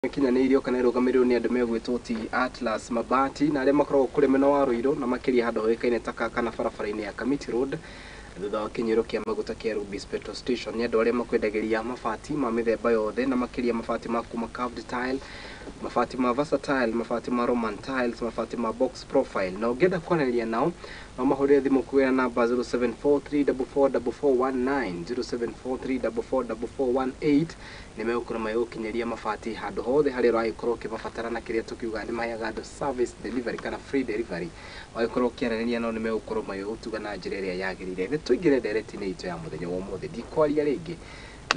Ĩkinyanĩirio kana ĩrũgamĩrĩirwo nĩ andũ megwĩtwo ti Atlas Mabati na arĩa makoragwo kũrĩ mwena wa Ruiru na makĩria handũ hoĩkaine ta kana barabara-inĩ ya Kamiti Road thutha wa kĩnyuĩro kĩa maguta kĩa Rubis Petrol Station. Nĩ andũ arĩa makwendagĩria mabati ma mĩthemba yothe na makĩria mabati ma kuma curved tile, mabati ma versatile, mabati ma Roman tiles, mabati ma box profile. Na ũngĩenda kwaranĩria nao no mahũrĩre thimũ kũgerera namba 0743444419, 0743444418. Nĩ megũkorwo magĩgũkinyĩria mabati handũ hothe harĩa ũragĩkorwo ũkĩmabatara, na kĩrĩa tũkiugaga nĩ maheaga andũ service delivery kana free delivery. Wagĩkorwo ũkĩaranĩria nao nĩ megũkorwo magĩgũtuga na njĩra ĩrĩa yagĩrĩire. Nĩ tũingĩre ndereti-inĩ itũ ya mũthenya wa ũmũthĩ, ndikwaria rĩngĩ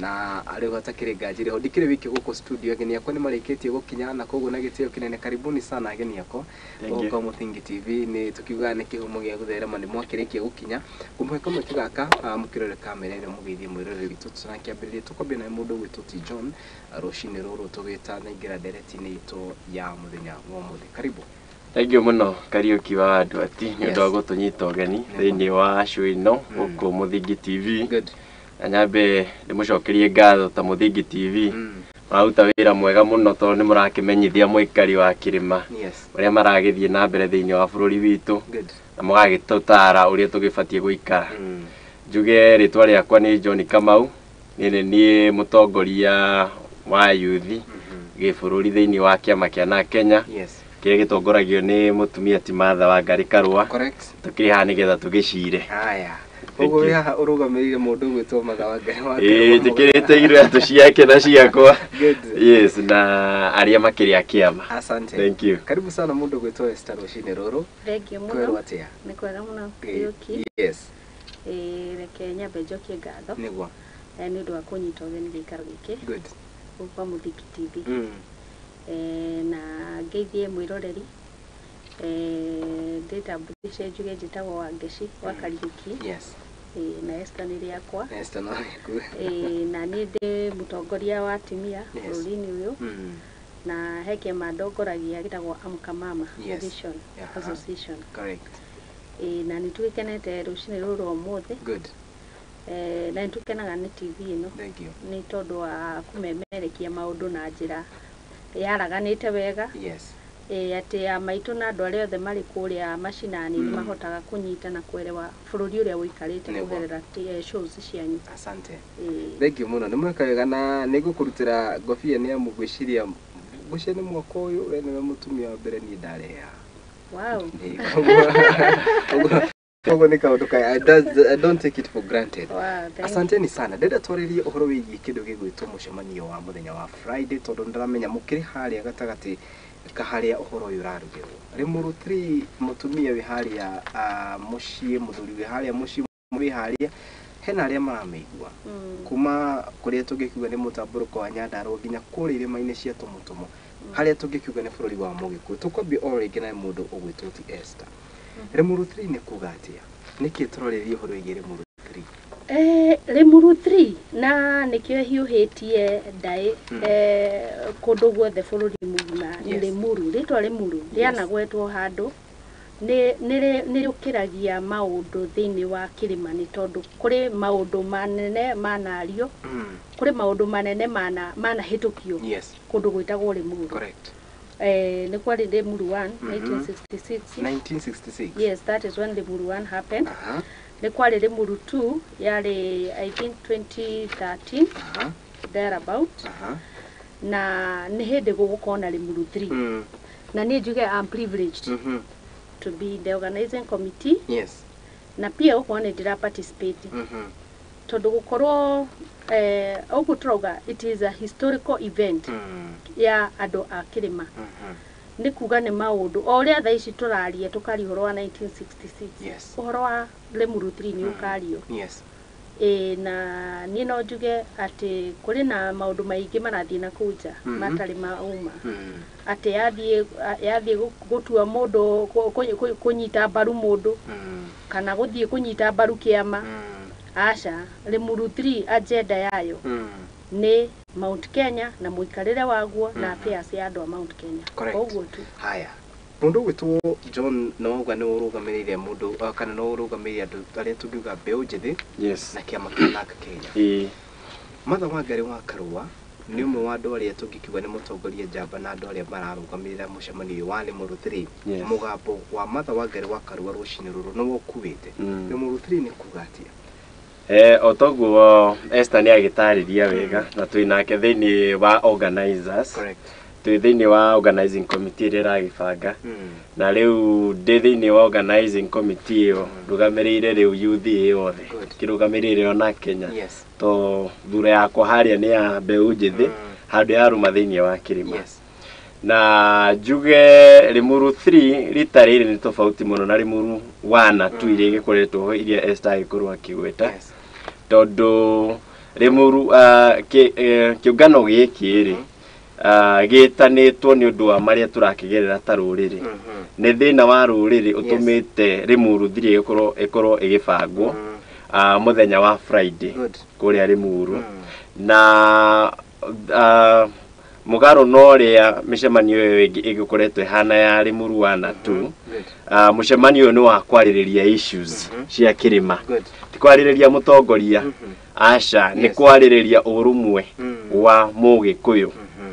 na rĩu hatakĩrĩ nganja ĩrĩ ho, ndikĩrĩ wiki gũkũ studio. Ageni akwa nĩ marĩkĩtie gũkinya na koguo na gĩtĩo kĩnene, karibuni sana ageni akwa. Thank you. Gũkũ Mũthingi TV nĩ tũkiugaga nĩ kĩhumo gĩa gũtherema. Nĩ mwakĩrĩkia gũkinya, ngũmũhe kamweke gaka, mũkĩrore kamera ĩno, mũgeithie mwĩroreri witũ tũtanakĩambĩrĩria. Tũkwambia na mũndũ ũgwĩtwo ti John rũcinĩ rũrũ tũgĩtanaingĩra ndereti-inĩ itũ ya mũthenya wa ũmũthĩ. Karibu. Thank you mũno, Kariũki wa andũ ati, nĩ ũndũ wa gũtũnyita ũgeni thĩinĩ wa show ĩno gũkũ Mũthingi TV. Good. Na nyambe ndĩmũcokerie ngatho ta Mũthingi TV, mũraruta wĩra mwega mũno tondũ nĩ mũrakĩmenyithia mũikari wa kĩrĩma ũrĩa maragĩthiĩ na mbere thĩinĩ wa bũrũri witũ na mũgagĩtũtara ũrĩa tũgĩbatiĩ gũikara. Njuge rĩtwa rĩakwa nĩ John Kamau, niĩ nĩ niĩ mũtongoria wa yuthi gĩbũrũri thĩinĩ wa kĩama kĩa na Kenya kĩrĩa gĩtongoragio nĩ mũtumia ti Martha Wangari Karũa. Tũkĩrĩ haha nĩgetha tũgĩcire. Haya. Thank Koguo you. wĩ haha ũrũgamĩrĩire mũndũ ũgwĩtwo Martha Wangari wa Ĩĩ, Karũa. njĩkĩrĩte iratũ ciake na ciakwa. Good. Yes, na arĩa makĩrĩ a kĩama. Asante. Thank you. Karibu sana mũndũ ũgwĩtwo Esther rũcinĩ rũrũ. Thank you mũno. Kwerwo atĩa? Nĩ kwega mũno, Kariũki. Ĩĩ, reke nyambe njokie ngatho nĩ ũndũ wa kũnyita ũgeni gĩikaro gĩkĩ gũkũ kwa Mũthingi TV. Na ngeithie mwĩroreri. Ndĩtambulice njuge njĩtagwo Wangeci wa Kariũki. Na Esther nĩ rĩakwa. Esther no rĩaku. Na niĩ ndĩ mũtongoria wa atumia bũrũri-inĩ ũyũ na he kĩama ndongoragia gĩtagwo Amka Mama Vision Association. Na nĩ tũgĩkenete rũcinĩ rũrũ ũmũthĩ. Na nĩ tũkenaga nĩ TV ĩno Thank you. nĩ tondũ wa kũmemerekia maũndũ na njĩra yaraganĩte wega, atĩ a maitũ na andũ arĩa othe marĩ kũrĩa macinani nĩ mahotaga kũnyita na kuelewa bũrũri ũrĩa ũikarĩte kũgerera shows cianyu. Asante. Ĩĩ. Thank you mũno, nĩ mweka wega na nĩ ngũkũrutĩra ngobia nĩ amu ngwĩciria ngwĩciria nĩ mwaka ũyũ we nĩwe mũtumia wa mbere niĩ ndareha. Ĩĩ, koguo nĩ kaũndũ ka I don't take it for granted. Wow, thank you. Asanteni sana. Ndĩrenda twarĩrie ũhoro wĩgiĩ kĩndũ gĩgwĩtwo mũcemanio wa mũthenya wa Friday, tondũ nĩndĩramenya mũkĩrĩ harĩa gatagatĩ ka harĩa ũhoro ũyũ ũrarugĩrwo. Limuru 3, mũtumia wĩ harĩa mũciĩ, mũthuri wĩ harĩa mũciĩ, wĩ harĩa hena arĩa maramĩigua kuma kũrĩa tũngĩkiuga nĩ mũtambũrũko wa Nyandarũa nginya kũrĩa irĩma-inĩ cia Tũmũtũmũ harĩa tũngĩkiuga nĩ bũrũri wa Mũgĩkũyũ. Tũkwambia o rĩngĩ na mũndũ ũgwĩtwo ti Esther. Limuru 3 nĩ kuga atĩa? Nĩkĩ tũrorĩrie ũhoro wĩgiĩ Limuru 3? Limuru 3 na nĩkĩo hiũhĩtie ndaĩ kũndũ guothe bũrũri mũgima nĩ Limuru. Rĩtwa Limuru rĩanagwetwo handũ nĩ rĩũkĩragia maũndũ thĩinĩ wa kĩrĩma, nĩ tondũ kũrĩ maũndũ manene manario, kũrĩ maũndũ manene manahĩtũkio kũndũ gwĩtagwo Limuru. Nĩ kwarĩ Limuru 1, 1966. 1966. Yes, that is when Limuru 1 happened. Nĩ kwarĩ Limuru 2, yarĩ I think 2013 thereabout. Na nĩ hĩndĩ gũgũkorwo na Limuru 3. Na niĩ njuge I'm privileged to be the organizing committee na pia gũkorwo nĩ ndĩra participate tondũ gũkorwo ũguo tũrauga it is a historical event ya andũ a kĩrĩma. Nĩ kuga nĩ maũndũ o ũrĩa thaa ici tũraria, tũkaria ũhoro wa 1966, ũhoro wa Limuru 3 nĩ ũkario. Ĩĩ, na niĩ no njuge atĩ kũrĩ na maũndũ maingĩ marathiĩ na kũu nja matarĩ ma ũma, atĩ yathiĩ gũtua mũndũ kũnyita mbaru mũndũ kana gũthiĩ kũnyita mbaru kĩama. Aca, Limuru 3 agenda yayo nĩ Mount Kenya na mũikarĩre waguo na affairs ya andũ a Mount Kenya. Ũguo tu. Haya, mũndũ ũgwĩtwo John no auga nĩ ũrũgamĩrĩire mũndũ kana no ũrũgamĩrĩire andũ arĩa tũngiuga mbeũ njĩthĩ na kĩama kĩa NARC Kenya. Ĩĩ. Martha Wangari wa Karũa Nĩ ũmwe wa andũ arĩa tũngĩkiuga nĩ mũtongoria njamba na andũ arĩa mararũgamĩrĩra mũcemanio ũyũ wa Limuru 3. Yes. Mũgambo wa Martha Wangari wa Karua rũcinĩ rũrũ nĩwe ũkuĩte. Limuru 3 nĩ kuga atĩa? O toguo Esther nĩ agĩtarĩria wega, na twĩ nake thĩinĩ wa organizers. Correct. Twĩ thĩinĩ wa organizing committee ĩrĩa ĩragĩbanga. Na rĩu ndĩ thĩinĩ wa organizing committee ĩyo, ndũgamĩrĩire rĩu youth ĩ yothe. Good. Kĩrũgamĩrĩire ona Kenya. Yes. To thura yakwa harĩa nĩ ya mbeũ njĩthĩ, handũ yarũma thĩinĩ wa kĩrĩma. Yes. Na njuge Limuru 3 rita rĩrĩ nĩ tofauti mũno na Limuru 1 na 2 iria igĩkoretwo ho, iria Esther agĩkorwo akĩgweta. Yes. Tondũ Limuru kĩũngano gĩkĩ rĩ, gĩtanĩtwo nĩ ũndũ wa marĩa tũrakĩgerera ta rũrĩrĩ. Nĩ thĩna wa rũrĩrĩ ũtũmĩte Limuru 3 ĩkorwo ĩgĩbangwo, mũthenya wa Friday kũrĩa Limuru. Na mũgarũ na ũrĩa mĩcemanio ĩyo ĩngĩ ĩgĩkoretwo ĩhana ya Limuru 1 na 2, Good. Mũcemanio ũyũ nĩ wa kwarĩrĩria issues cia kĩrĩma. Good. Ti kwarĩrĩria mũtongoria, aca, nĩ Yes. kwarĩrĩria ũrũmwe wa Mũgĩkũyũ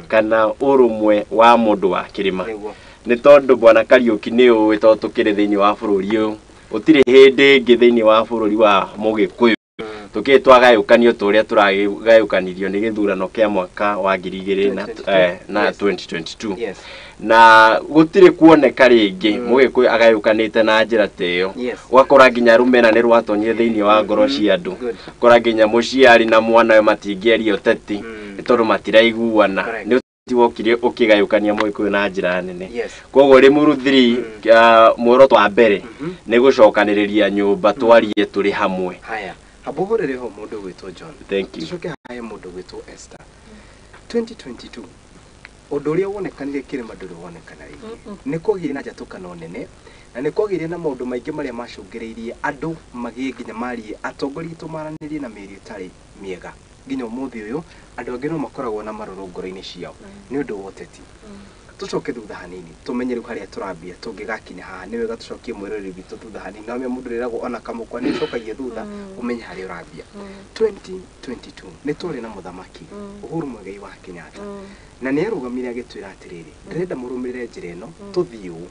kana ũrũmwe wa mũndũ wa kĩrĩma. Nĩguo. Nĩ tondũ Bwana Kariũki nĩ ũĩ, tondũ tũkĩrĩ thĩinĩ wa bũrũri ũyũ, gũtirĩ hĩndĩ ĩngĩ thĩinĩ wa bũrũri wa Mũgĩkũyũ tũkĩrĩ twagayũkanio ta ũrĩa tũragayũkanirio nĩ gĩthurano kĩa mwaka wa ngiri igĩrĩ na, 2022. na Yes. 2022. Yes. Na gũtirĩ kuoneka rĩngĩ Mũgĩkũyũ agayũkanĩte na njĩra ta ĩyo. Yes. Ũgakora nginya rũmena nĩ rwatonyire thĩinĩ wa ngoro cia andũ. Good. Ũgakora nginya mũciari na mwana we matingĩaria ũteti, nĩ tondũ matiraiguana. Correct. Nĩ ũteti wokire ũkĩgayũkania Mũgĩkũyũ na njĩra nene. Yes. Koguo Limuru 3, muoroto wa mbere nĩ gũcokanĩrĩria nyũmba twarie tũrĩ hamwe. Haya, amba ũhũrĩre ho mũndũ ũgwĩtwo John. Thank you. Tucoke hahe mũndũ ũgwĩtwo Esther. 2022 ũndũ ũrĩa wonekanire kĩrĩma ndũrĩ wonekana rĩngĩ. Nĩ kwagĩire na njatũkano nene, na nĩ kwagĩire na maũndũ maingĩ marĩa macũngĩrĩirie andũ magĩe nginya marie, atongoria aitũ maranĩrie na mĩario ĩtarĩ mĩega. Nginya ũmũthĩ ũyũ andũ angĩ no makoragwo na marũrũ ngoro-inĩ ciao nĩ ũndũ wa ũteti. Tũcoke thutha hanini tũmenye rĩu harĩa tũrambia tũngĩgakinya haha. Nĩ wega tũcokie mwĩroreri witũ thutha hanini. No mũndũ rĩragwo ona kamũkwa nĩ ũcokagia thutha ũmenye harĩa ũrambia. 2022 nĩ twarĩ na mũthamaki Uhuru Muigai wa Kenyatta, na nĩ arũgamire agĩtwĩra atĩrĩrĩ, ndĩrenda mũrũmĩrĩre njĩra ĩno tũthiĩ ũũ.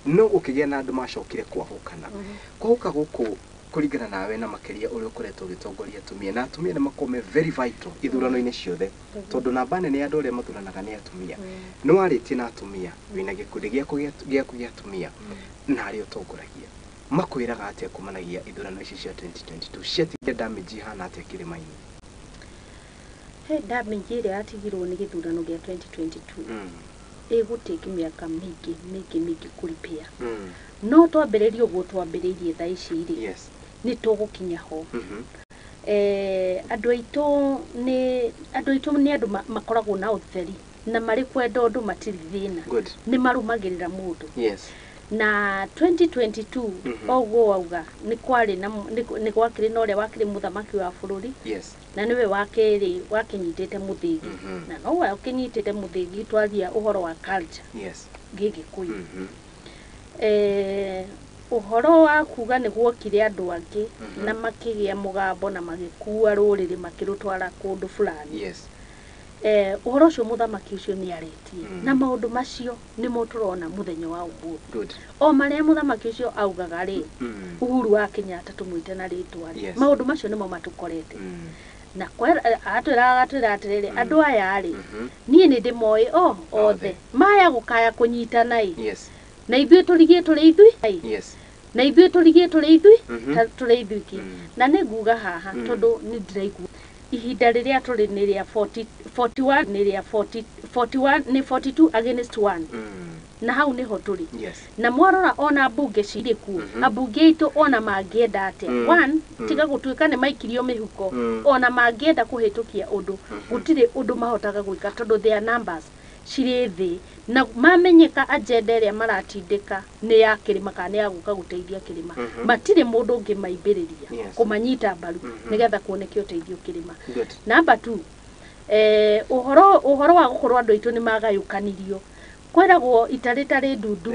No gũkĩgĩa na andũ macokire kwahũkana. Kwahũka gũkũ kũringana nawe na makĩria ũrĩa ũkoretwo ũgĩtongoria atumia, na atumia nĩ makoragwo me very vital ithurano-inĩ ciothe, tondũ namba nene ya andũ arĩa mathuranaga nĩ atumia. Nĩ warĩtie na atumia, wĩna gĩkundi gĩaku gĩa atumia na arĩa ũtongoragia, makwĩraga atĩa kumanagia ithurano ici cia 2022 ciatigire damage ihana atĩa kĩrĩma-inĩ? He damage ĩrĩa yatigirwo nĩ gĩthurano gĩa 2022 ĩgũtĩki mĩaka mĩingĩ mĩingĩ mĩingĩ kũripĩa. No twambĩrĩrie ũguo twambĩrĩirie thaa ici rĩ, Yes. nĩ tũgũkinya ho. Andũ aitũ nĩ andũ makoragwo na ũtheri na marĩ kwenda ũndũ matirĩ thĩna. Good. Nĩ marũmagĩrĩra mũndũ. Yes. Na 2022 oguo wauga nĩ kwarĩ na nĩ gwakĩrĩ na ũrĩa wakĩrĩ mũthamaki wa bũrũri. Yes. Na nĩwe wakĩrĩ wakĩnyitĩte mũthĩgi. Na no we ũkĩnyitĩte mũthĩgi twaria ũhoro wa culture. Yes. Gĩgĩkũyũ. Ũhoro wa kuga nĩ guokire andũ angĩ na makĩgĩa mũgambo na magĩkua rũrĩrĩ makĩrũtwara kũndũ fulani. Yes. Ũhoro ũcio mũthamaki ũcio nĩ arĩtie na maũndũ macio nĩmo tũrona mũthenya wa ũmũthĩ. Good. O marĩa mũthamaki ũcio augaga rĩ, Uhuru wa Kenyatta tũmwĩte na rĩtwa rĩ, Yes. maũndũ macio nĩmo matũkorete. Na atwĩraga atwĩra atĩrĩrĩ, andũ aya rĩ, niĩ nĩ ndĩmoĩ o othe, maya gũkaya kũnyitana ĩ. Yes. Na ithuĩ tũrigie tũrĩ ithuĩ. Yes. Na ithuĩ tũrigie tũrĩ ithuĩ, ta tũrĩ ithuĩ ki. Na nĩ nguga haha tondũ nĩ ndĩraigua ihinda rĩrĩa tũrĩ nĩ rĩa 41 nĩ rĩa 41 nĩ 42 against 1. Na hau nĩho tũrĩ. Yes. Na mwarora ona mbunge cirĩ kuo, ambunge aitũ ona mangĩenda atĩa, one tiga gũtuĩka nĩ maikirio mĩhuko, ona mangĩenda kũhĩtũkia ũndũ, gũtirĩ ũndũ mahotaga gwĩka tondũ their numbers cirĩ thĩ, na mamenyeka agenda ĩrĩa maratindĩka nĩ ya kĩrĩma kana nĩ ya gũka gũteithia kĩrĩma, matirĩ mũndũ ũngĩ maimbĩrĩria Yes. kũmanyita mbaru nĩgetha kuoneke ũteithio kĩrĩma. Good. Number 2, ũhoro wa gũkorwo andũ aitũ nĩ magayũkanirio. Kwĩragwo ita rĩtarĩ ndundu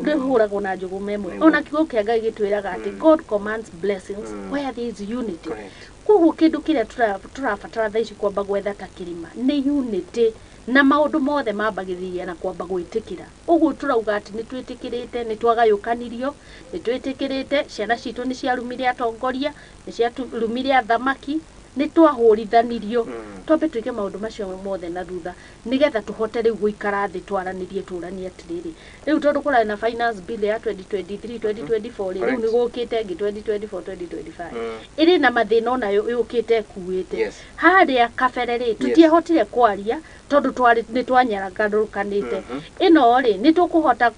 rĩhũragwo na njũgũma ĩmwe. Ona kiugo kĩa Ngai gĩtwĩraga atĩ God commands blessings where there is unity. Koguo kĩndũ kĩrĩa tũrabatara thaa ici kwamba gwetha ta kĩrĩma nĩ unity, na maũndũ mothe mambagĩrĩria na kwamba gwĩtĩkĩra. Ũguo tũrauga atĩ nĩ twĩtĩkĩrĩte, nĩ twagayũkanirio, nĩ twĩtĩkĩrĩte ciana citũ nĩ ciarumire atongoria, nĩ ciarumire athamaki, nĩ twahũrithanirio. Twambe twĩke maũndũ macio mothe na thutha nĩgetha tũhote rĩu gũikara thĩ twaranĩrie tũranie atĩrĩrĩ, rĩu tondũ kũrarĩ na finance bill ya 2023 2024 rĩ, rĩu nĩ gũkĩte ĩngĩ 2024 2025 ĩrĩ na mathĩna onayo yũkĩte ĩkuĩte. Harĩa kabere rĩ tũtiahotire kwaria tondũ nĩ twanyaragarũkanĩte. Ĩno rĩ nĩ tũkũhota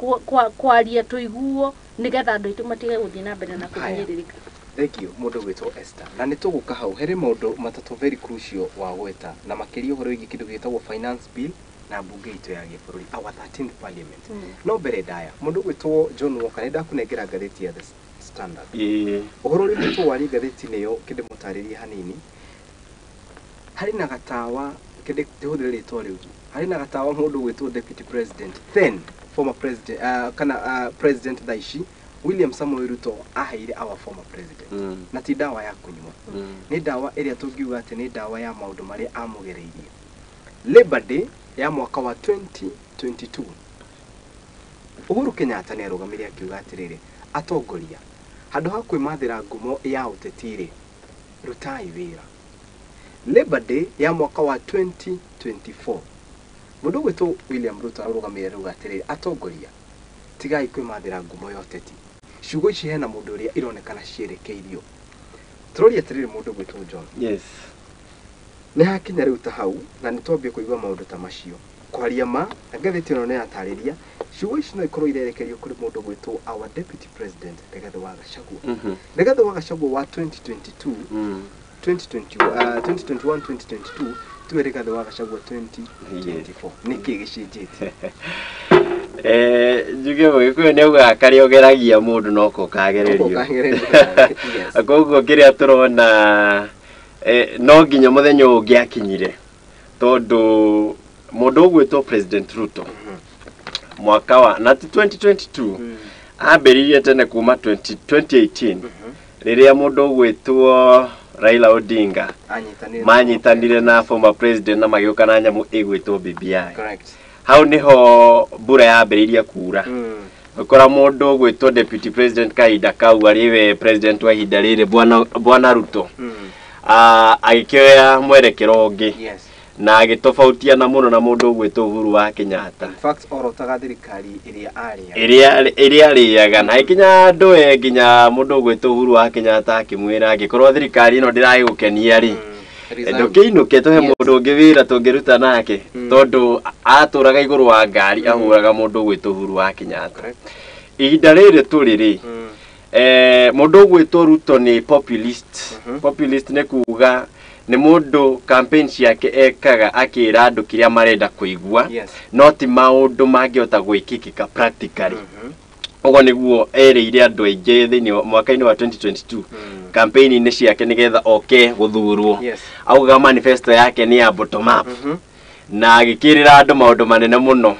kwaria tũiguo nĩgetha andũ aitũ matige gũthiĩ na mbere na kũhinyĩrĩrĩka. Thank you mũndũ gwĩtwo Esther. Na nĩ tũgũka hau harĩ maũndũ matatũ very crucial wa gweta na makĩria ũhoro wĩgiĩ kĩndũ gĩtagwo finance bill na mbunge itũ ya gĩbũrũri, our 13th parliament. No mbere ndaya mũndũ gwĩtwo John Walker nĩ ndakũnengera ngathĩti ya The Standard. Ũhoro ũrĩa tũwarie ngathĩti-inĩ ĩyo kĩndĩmũtarĩrie hanini. Harĩ na gatawa kĩndĩhũthĩre rĩtwa rĩu, harĩ na gatawa mũndũ gwĩtwo deputy president then former president kana president thaa ici William Samoei Ruto aheire our former president. Na ti ndawa ya kũnyua, nĩ ndawa ĩrĩa tũngiuga atĩ nĩ ndawa ya maũndũ marĩa amũgereirie. Labor Day ya mwaka wa 2022 Uhuru Kenyatta nĩ arũgamire akiuga atĩrĩrĩ, atongoria handũ ha kwĩmathĩra ngumo ya ũteti rĩ, rutai wĩra. Labor Day ya mwaka wa 2024 mũndũ gwĩtwo William Ruto arũgamire arauga atĩrĩrĩ, atongoria tigai kwĩmathĩra ngumo ya ũteti. Ciugo ici hena mũndũ ũrĩa ironekana cierekeirio. Tũroria atĩrĩrĩ mũndũ gwĩtwo John. Yes. Nĩ hakinya rĩu ta hau na nĩ twambie kũigua maũndũ ta macio. Kwaria ma na ngathĩti ĩno nĩ yatarĩria ciugo ici no ikorwo irerekerio kũrĩ mũndũ gwĩtwo our deputy president Rigathĩ wa Gachagua. Rigathĩ wa Gachagua wa 2022 2021 2022 tuwe Rigathĩ wa Gachagua 2024. Nĩkĩ gĩcenjetie? Njuge Mũgĩkũyũ nĩ augaga karĩa ũgeragia mũndũ no ko kagererio. Koguo kĩrĩa tũrona no nginya mũthenya ũyũ ũngĩakinyire, tondũ mũndũ ũgwĩtwo President Ruto mwaka wa na 2022 ambĩrĩirie tene kuma 2018 rĩrĩa mũndũ ũgwĩtwo Raila Odinga manyitanire na former president na magĩũka na nyamũ ĩgwĩtwo BBI. Correct. Hau niho mbura yambĩrĩirie kura. Ũkora mũndũ ũgwĩtwo deputy president kahinda kau arĩ we president wa ihinda rĩrĩ bwana Ruto agĩkĩoya mwerekero ũngĩ. Na agĩtofautiana mũno na mũndũ ũgwĩtwo Uhuru wa Kenyatta. In fact orotaga thirikari ĩrĩa arĩaga. Ĩrĩa arĩaga na ĩkinya andũ nginya mũndũ ũgwĩtwo Uhuru wa Kenyatta akĩmwĩra angĩkorwo thirikari ĩno ndĩragĩgũkenia rĩ, ndũkĩinũke tũhe mũndũ ũngĩ wĩra tũngĩruta nake, tondũ atũraga igũrũ wa ngari ahũraga mũndũ ũgwĩtwo Uhuru wa Kenyatta. Ihinda rĩrĩ tũrĩ rĩ, mũndũ ũgwĩtwo Ruto nĩ populist. Populist nĩ kuga nĩ mũndũ campaign ciake ekaga akĩra andũ kĩrĩa marenda kũigua, no ti maũndũ mangĩhota gwĩkĩkĩka practically. Ũguo nĩguo erĩire andũ aingĩ thĩinĩ mwaka-inĩ wa 2022 campaign-inĩ ciake nĩgetha oke gũthurwo. Augaga manifesto yake nĩ ya bottom up na agĩkĩrĩra andũ maũndũ manene mũno,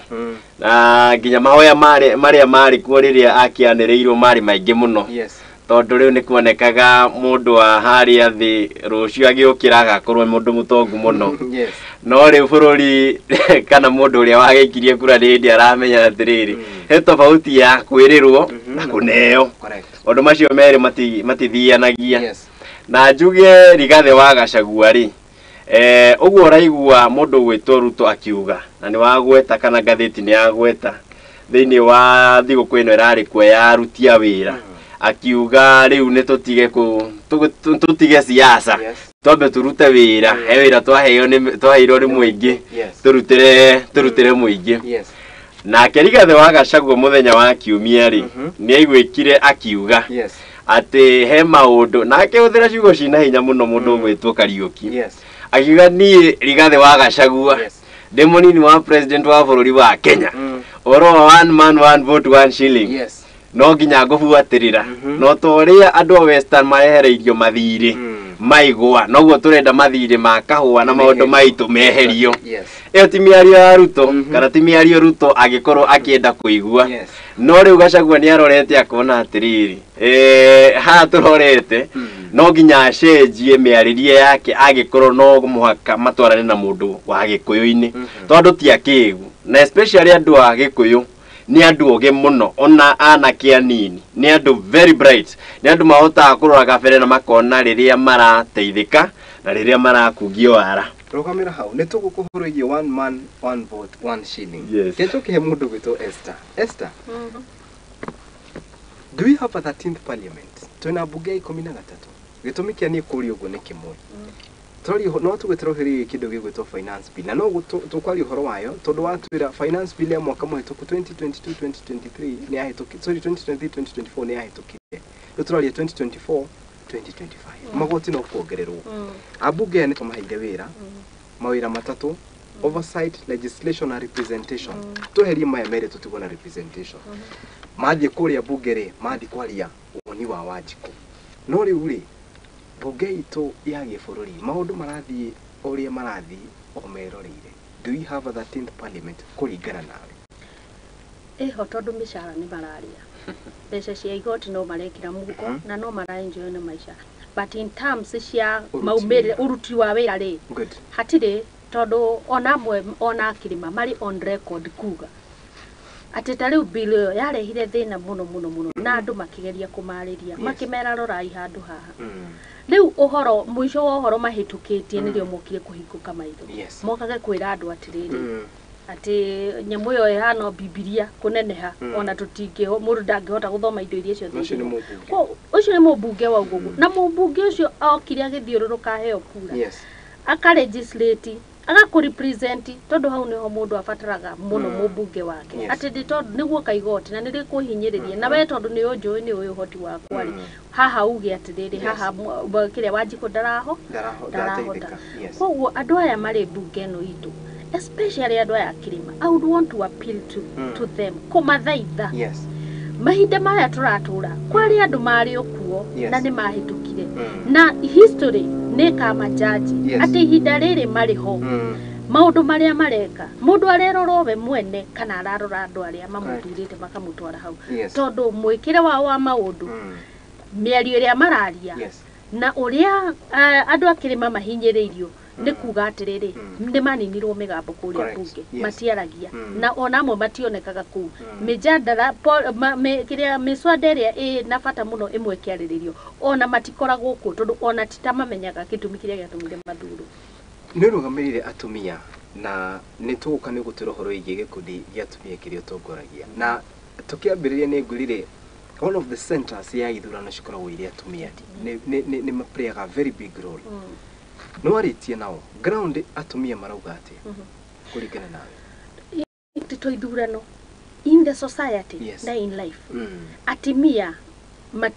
na nginya mahoya marĩa marĩ kuo rĩrĩa akĩanĩrĩirwo marĩ maingĩ mũno. Tondũ rĩu nĩ kuonekaga mũndũ wa harĩa thĩ rũciũ agĩũkĩra agakorwo mũndũ mũtongu mũno. No rĩu bũrũri kana mũndũ ũrĩa wagĩikirie kura nĩ hĩndĩ aramenya atĩrĩrĩ, he tofauti ya kwĩrĩrwo na kũneo. Maũndũ macio merĩ matithianagia. Na njuge Rigathĩ wa Gachagua rĩ, ũguo ũraigua mũndũ ũgwĩtwo Ruto akiuga, na nĩ wagweta kana ngathĩti nĩ yagweta thĩinĩ wa thigũkũ ĩno ĩrarĩ kuo ya aruti a wĩra, akiuga rĩu nĩ tũtige siasa, twambe tũrute wĩra, he wĩra twaheirwo nĩ mũingĩ, tũrutĩre mũingĩ. Nake Rigathĩ wa Gachagua mũthenya wa kiumia rĩ, nĩ aiguĩkire akiuga atĩ he maũndũ, na akĩhũthĩra ciugo cina hinya mũno mũndũ ũgwĩtwo Kariũki. Akiuga niĩ Rigathĩ wa Gachagua ndĩ mũnini wa president wa bũrũri wa Kenya, ũhoro wa one man one vote one shilling no nginya ngũbuatĩrĩra, no ta ũrĩa andũ a Western marehereirio mathirĩ maigua, noguo tũrenda mathirĩ ma kahũa na maũndũ maitũ meherio. Ĩyo ti mĩario ya Ruto kana ti mĩario Ruto angĩkorwo akĩenda kũigua. No rĩu Gachagua nĩ arorete akona atĩrĩrĩ, haha tũrorete no nginya acenjie mĩarĩrie yake angĩkorwo no mũhaka matwarane na mũndũ wa Gĩkũyũ-inĩ, tondũ ti akĩgu, na especially andũ a Gĩkũyũ nĩ andũ ogĩ mũno, ona anake anini nĩ andũ very bright, nĩ andũ mahotaga kũrora kabere na makona rĩrĩa marateithĩka na rĩrĩa marakungio wara. Rũgamĩra hau nĩ tũgũkũhũrĩrie one man one vote one shilling. Yes. Tũkĩhe mũndũ gwĩtwo Esther. Esther, do we have a 13th parliament? Twĩna mbunge ya 13. Gĩtũmi kĩa niĩ kũũria ũguo nĩ kĩmwe. Tũraria no tũgĩtũrũhĩrĩrie kĩndũ gĩgwĩtwo finance bill, na no tũkwaria ũhoro wayo tondũ watwĩra finance bill ya mwaka mũhĩtũku 2022 2023 nĩ yahĩtũkire, sorry 2023 2024 nĩ yahĩtũkire. Rĩu tũraria 2024 2025. Magoti no kuongererwo. Ambunge aya nĩ tũmaheire wĩra, mawĩra matatũ: oversight, legislation na representation. Tweherie maya merĩ tũtigwo na representation. Mathiĩ kũrĩa mbunge rĩ, mathiĩ kwaria woni wa Wanjikũ. No rĩu rĩ, mbunge itũ ya gĩbũrũri maũndũ marathiĩ ũrĩa marathiĩ o meroreire. Do we have a 13th parliament kũringana nawe? Ĩho, tondũ mĩcara nĩ mararĩa, mbeca cia igoti no marekĩra mũhuko na no mara-enjoy na maica, but in terms cia maumĩrĩra ũruti wa wĩra rĩ, hatirĩ, tondũ ona amwe ona akĩrĩma marĩ on record kuga atĩ ta rĩu bill ĩyo yarehire thĩna mũno mũno mũno, na andũ makĩgeria kũmarĩria, makĩmera rorai handũ haha. Rĩu ũhoro mũico wa ũhoro mahĩtũkĩtie nĩrĩo mokire kũhingũka maitho, mokage kwĩra andũ atĩrĩrĩ, atĩ nyamũ ĩyo ĩhana Bibilia kũneneha, ona tũtingĩ mũndũ ndangĩhota gũthoma indo iria ciothe. Ũcio nĩ mũmbunge wa ũguo, na mũmbunge ũcio okire agĩthiũrũrũka aheo kura, aka legislate, agakũ-represent, tondũ hau nĩho mũndũ abataraga mũno mũmbunge wake, atĩ nĩ tondũ nĩguo kaigoti na nĩrĩkũhinyĩrĩria, na we tondũ nĩ ũnjũĩ nĩ ũĩ ũhoti wakwa rĩ, haha uge atĩrĩrĩ, haha kĩrĩa Wanjikũ ndarahota. Koguo andũ aya marĩ mbunge ĩno itũ, especially andũ aya kĩrĩma, I would want to appeal to them, kũmathaitha. Mahinda maya tũratũra kwarĩ andũ marĩ okuo na nĩ mahĩtũkire, na history nĩ ĩkamajaji atĩ ihinda rĩrĩ marĩ ho, maũndũ marĩa mareka mũndũ arerora we mwene kana ararora andũ arĩa mamũthurĩte makamũtwara hau, tondũ mwĩkĩre wao wa maũndũ, mĩario ĩrĩa mararia na ũrĩa andũ a kĩrĩma mahinyĩrĩirio nĩ kuga atĩrĩrĩ, nĩ maninirwo mĩgambo kũrĩa mbunge, matiaragia, na ona amwe mationekaga kũu. Mĩjadala kĩrĩa mĩswada ĩrĩa ĩ na bata mũno ĩmwe ĩkĩarĩrĩrio ona matikoragwo kuo, tondũ ona ti ta mamenyaga gĩtũmi kĩrĩa gĩatũmire mathurwo. Nĩ ũrũgamĩrĩire atumia na nĩ tũgũka nĩ gũtwĩra ũhoro wĩgiĩ gĩkundi gĩa atumia kĩrĩa ũtongoragia, na tũkĩambĩrĩria nĩ ngwĩrire one of the centers ya ithurano cikoragwo irĩ atumia, nĩ maplayaga very big role. Nĩ warĩtie nao ground, atumia marauga atĩa kũringana nawe? Ti to ithurano, in the society na in life, atimia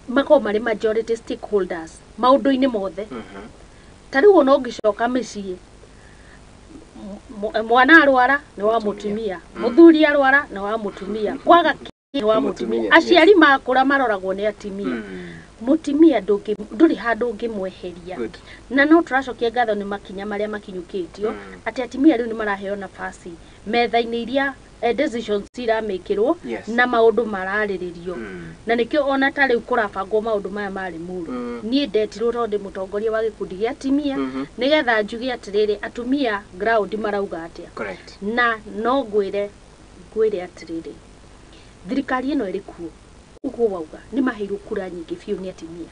makoragwo marĩ majority stakeholders maũndũ-inĩ mothe. Ta rĩu ona ũngĩcoka mĩciĩ, mwana arwara nĩ wa mũtumia, mũthuri arwara nĩ wa mũtumia, kwaga nĩ wa mũtumia, aciari makũra maroragwo nĩ atimia. Mũtumia ndũrĩ handũ ũngĩmweheria. Na no tũracokia ngatho nĩ makinya marĩa makinyũkĩtio atĩ atimia rĩu nĩ maraheo nafasi metha-inĩ iria decisions iramĩkĩrwo na maũndũ mararĩrĩrio, na nĩkĩo ona ta rĩu kũrabangwo maũndũ maya marĩ mũru. Niĩ ndetirwo tondũ ndĩ mũtongoria wa gĩkundi gĩa atimia, nĩgetha njuge atĩrĩrĩ, atumia ground marauga atĩa. Na no ngwĩre atĩrĩrĩ, thirikari ĩno ĩrĩ kuo ũguo wauga nĩ maheirwo kura nyingĩ biũ nĩ atimia,